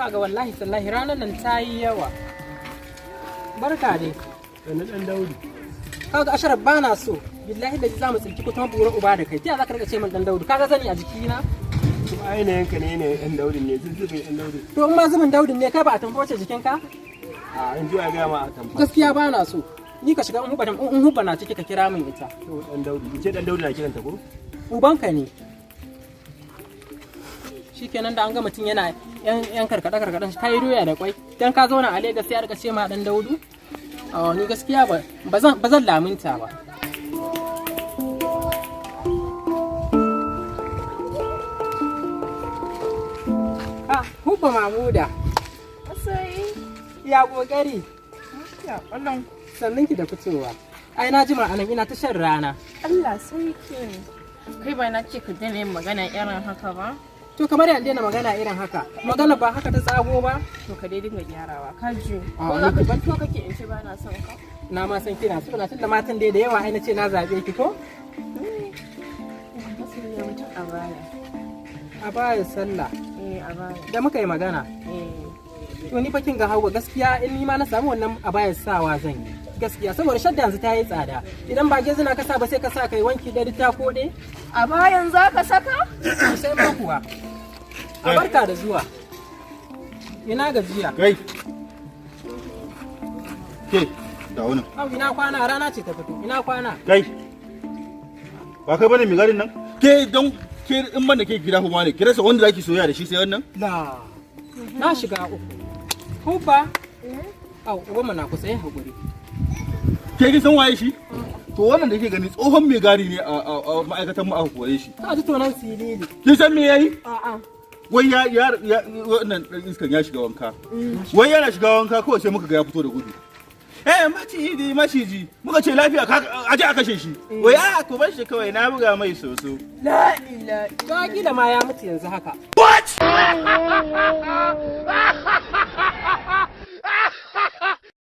Kaga, wallahi tallahi ranar nan ta yi yawa. Barka dai. Wani ɗan Daudu. Kaga Asharaf, bana so. Billahi da za mu tsinki kutan bura uba da kai. Ta za ka rika ce min dan Daudu? Kaga zani a jikina? Kuma ainihin ka ne, yanayin ɗan Daudun ne, zuzzubin ɗan Daudu. To, in ma zubin Daudun ne, kai ba a tambace jikinka? A in ji a gaya ma a tamfa. Gaskiya bana so. Ni ka shiga, in Hubba na ciki, ka kira min ita. To, ɗan Daudu. In ce ɗan Daudu na kiranta ko? Ubanka ne. Shikenan, da an ga mutum yana yan karkade karkaden kai doya da kwai. Dan ka zauna a Lagos sai a rika ce ma dan Daudu. A ni gaskiya ba zan lamunta ba. Ah, Hubba Mamuda. Masoyi. Ya kokari? Ya ƙwallon. Sannan ki da fitowa. Ai na jima anan ina ta shan rana. Allah sarki. Kai, ba na ce ka daina yin magana irin haka ba? To, kamar yanzu daina magana irin haka. Magana ba haka ta tsago ba. To, ka dai dinga gyarawa. Ka ji. A, Ko za ni ka to kake in ce ba na son ka? Na ma san kina so na, tunda matan dai da yawa, ai na ce na zabe ki ko? Masoyi, ya mutum a baya. A baya sallah Eh, a baya. da muka yi magana. Eh. To, ni fa kin ga Hauwa, gaskiya in ni ma na samu wannan a baya sawa zan yi. Gaskiya saboda shadda yanzu ta yi tsada. Idan ba gezina ka sa ba, sai ka sa kai wanki da ta koɗe. A bayan za ka saka? Sai ma kuwa. A barka da zuwa. Ina gajiya? Kai. Ke, da wani. Au, ina kwana? Rana ce ta fito. Ina kwana? Kai. Ba kai bane mai garin nan? Ke, don ke in ban da ke gida kuma ne, ki rasa wanda zaki soyayya da shi sai wannan? La. Na shiga uku. Hubba. Au, ubanmu na kusa, yin hakuri. Ke kin san waye shi? To, wannan da ke gani tsohon mai gadi ne a ma'aikatan mu aka kore shi. Ka ji tonan silili. Kin san me yayi? A'a. Wai ya wannan dan iskan ya shiga wanka. Wai yana shiga wanka kawai sai muka ga ya fito da gudu. Eh, maciji maciji, muka ce lafiya ka aje a kashe shi. Wai a ku bar shi kawai, na buga mai soso. La ila. To, kila ma ya mutu yanzu haka. What?